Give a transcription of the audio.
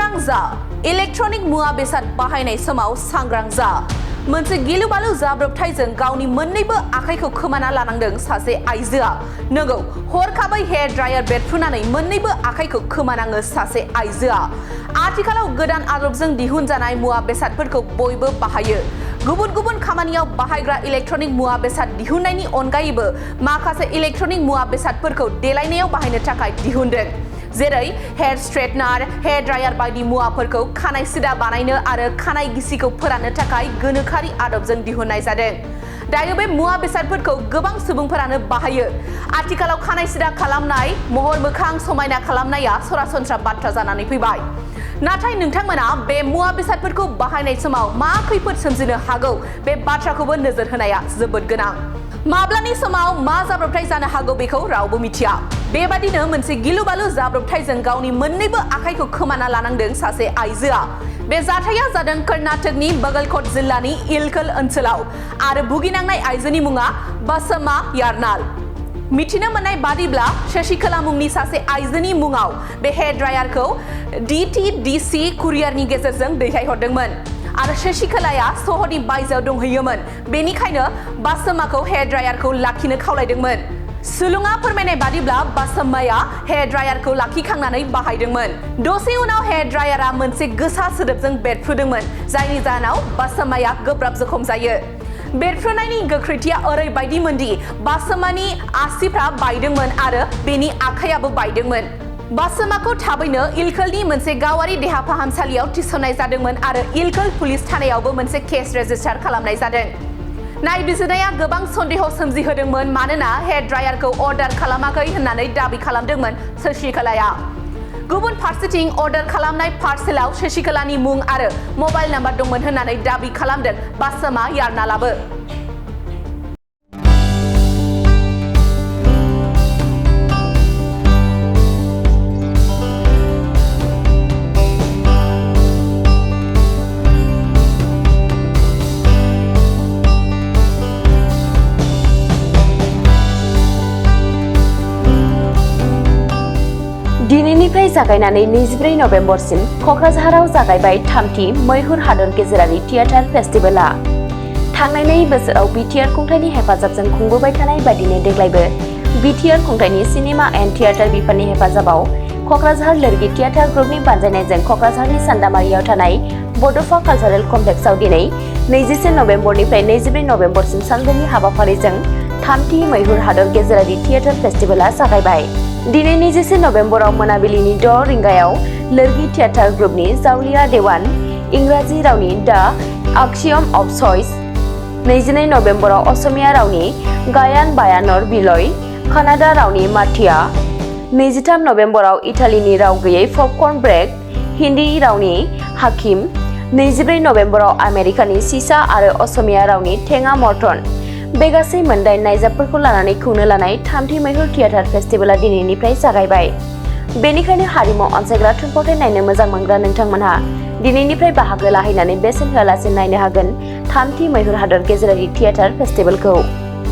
सांग्रां जा इलेक्ट्रनिक मुवा बेसाद बाहायनाय समाव सांग्रां जा मोनसे गिलुबालु जाब्रबथायजों गावनि मोन्नैबो आखाइखौ खोमाना लानांदों सासे आइजोआ नंगौ हरखाबै हेयार ड्रायार बेरफ्रुनानै मोन्नैबो आखाइखौ खोमानाङो सासे आइजोआ आथिखालाव गोदान आदबजों दिहुनजानाय मुवा बेसादफोरखौ बयबो बाहायो गुबुन गुबुन खामानियाव बाहायग्रा इलेक्ट्रनिक मुवा बेसाद दिहुननायनि अनगायैबो माखासे इलेक्ट्रनिक मुवा बेसादफोरखौ देलायनायाव बाहायनो थाखाय दिहुनदों जेरै हेयार स्ट्रेटनार हेयार ड्रायार बायदि मुवाफोरखौ खानाय सिदा बानायनो आरो खानाय गिसिखौ फोराननो थाखाय गोनोखोआरि आदबजों दिहुननाय जादों दायो बे मुवा बेसादफोरखौ गोबां सुबुंफोरानो बाहायो आथिखालाव खानाय सिदा खालामनाय महर मोखां समायना खालामनाया सरासनस्रा बाथ्रा जानानै फैबाय नाथाय नोंथांमोना बे मुवा बेसादफोरखौ बाहायनाय समाव मा खैफोद सोमजिनो हागौ बे बाथ्राखौबो नोजोर होनाया जोबोद गोनां माब्लानि समाव मा जाब्रबथाय जानो हागौ बेखौ रावबो मिथिया बेबादिनो मोनसे गिलुबालु जाब्रबथायजों गावनि मोन्नैबो आखाइखौ खोमाना लानांदों सासे आइजोआ बे जाथाया जादों कर्नाटकनि बागलकोट जिल्लानि इलकल ओनसोलाव आरो भुगिनांनाय आइजोनि मुङा बासम्मा यारनाल मिथिनो मोननाय बादिब्ला शशिकला मुंनि सासे आइजोनि मुङाव बे हेयार ड्रायारखौ DTDC कुरियारनि गेजेरजों दैथायहरदोंमोन आरो शशिकलाया सहरनि बायजोआव दंहैयोमोन बेनिखायनो बासम्माखौ हेयार ड्रायारखौ लाखिनो खावलायदोंमोन सुलुङा फोरमायनाय बादिब्ला बासम्माया हेयार ड्रायारखौ लाखिखांनानै बाहायदोंमोन दसे उनाव हेयार ड्रायारा मोनसे गोसा सोदोबजों बेरफ्रुदोंमोन जायनि जाहोनाव बासम्माया गोब्राब जखम जायो बेरफ्रुनायनि गोख्रैथिया ओरैबायदिमोनदि बासम्मानि आसिफ्रा बायदोंमोन आरो बेनि आखायाबो बायदोंमोन बासम्माखौ थाबैनो इलकलनि मोनसे गावारि देहा फाहामसालियाव थिसननाय जादोंमोन आरो इलकल पुलिस थानायावबो मोनसे केस रेजिस्टार खालामनाय जादों नायबिजिरनाया गोबां सन्देह सोमजिहोदोंमोन मानोना हेयार ड्रायारखौ अर्डार खालामाखै होननानै दाबि खालामदोंमोन शशिकलाया गुबुन फारसेथिं अर्डार खालामनाय पार्सेलाव शशिकलानि मुं आरो मबाइल नाम्बार दंमोन होननानै दाबि खालामदों बासम्मा यारनालाबो दिनैनिफ्राय जागायनानै 24 नभेम्बरसिम क'क्राझाराव जागायबाय थामथि मैहुर हादर गेजेरारि थियेटार फेस्टिभेलआ थांनाय बोसोराव बिटिआर खुंथायनि हेफाजाबजों खुंबोबाय थानाय बायदिनो देग्लायबो बिटिआर खुंथायनि सिनेमा एन्ड थियेटार बिफाननि हेफाजाबाव क'क्राझार लोरगि थियेटार ग्रुपनि बानजायनायजों क'क्राझारनि सान्दामारियाव थानाय बड'फा कालचारेल कमप्लेक्सआव दिनै 24 नभेम्बरनिफ्राय 24 नभेम्बरसिम सानब्रैनि हाबाफारिजों थामथि मैहुर हादर गेजेरारि थियेटार फेस्टिभेलआ जागायबाय दिनै 24 नभेम्बराव मोनाबिलिनि 6 रिंगायाव लोरगि थियेटार ग्रुपनि जावलिया देवान इंराजि रावनि दा आक्सियम अफ चइस 22 नभेम्बराव असमिया रावनि गायान बायानर बिलय कानाडा रावनि माथिया 23 नभेम्बराव इटालिनि राव गैयै पपकर्न ब्रेक हिन्दी रावनि हाकिम 24 नभेम्बराव आमेरिकानि सिसा आरो असमिया रावनि थेङा मर्टन बे गासै मोनदाइन नायजाबफोरखौ लानानै खुंनो लानाय थामथि मैहुर थियेटार फेस्टिभेलआ दिनैनिफ्राय जागायबाय बेनिखायनो हारिमु अनसायग्रा थुनफावथाय नायनो मोजां मोनग्रा नोंथांमोनहा दिनैनिफ्राय बाहागो लाहैनानै बेसेन होआलासे नायनो हागोन थामथि मैहुर हादर गेजेरारि थियेटार फेस्टिभेलखौ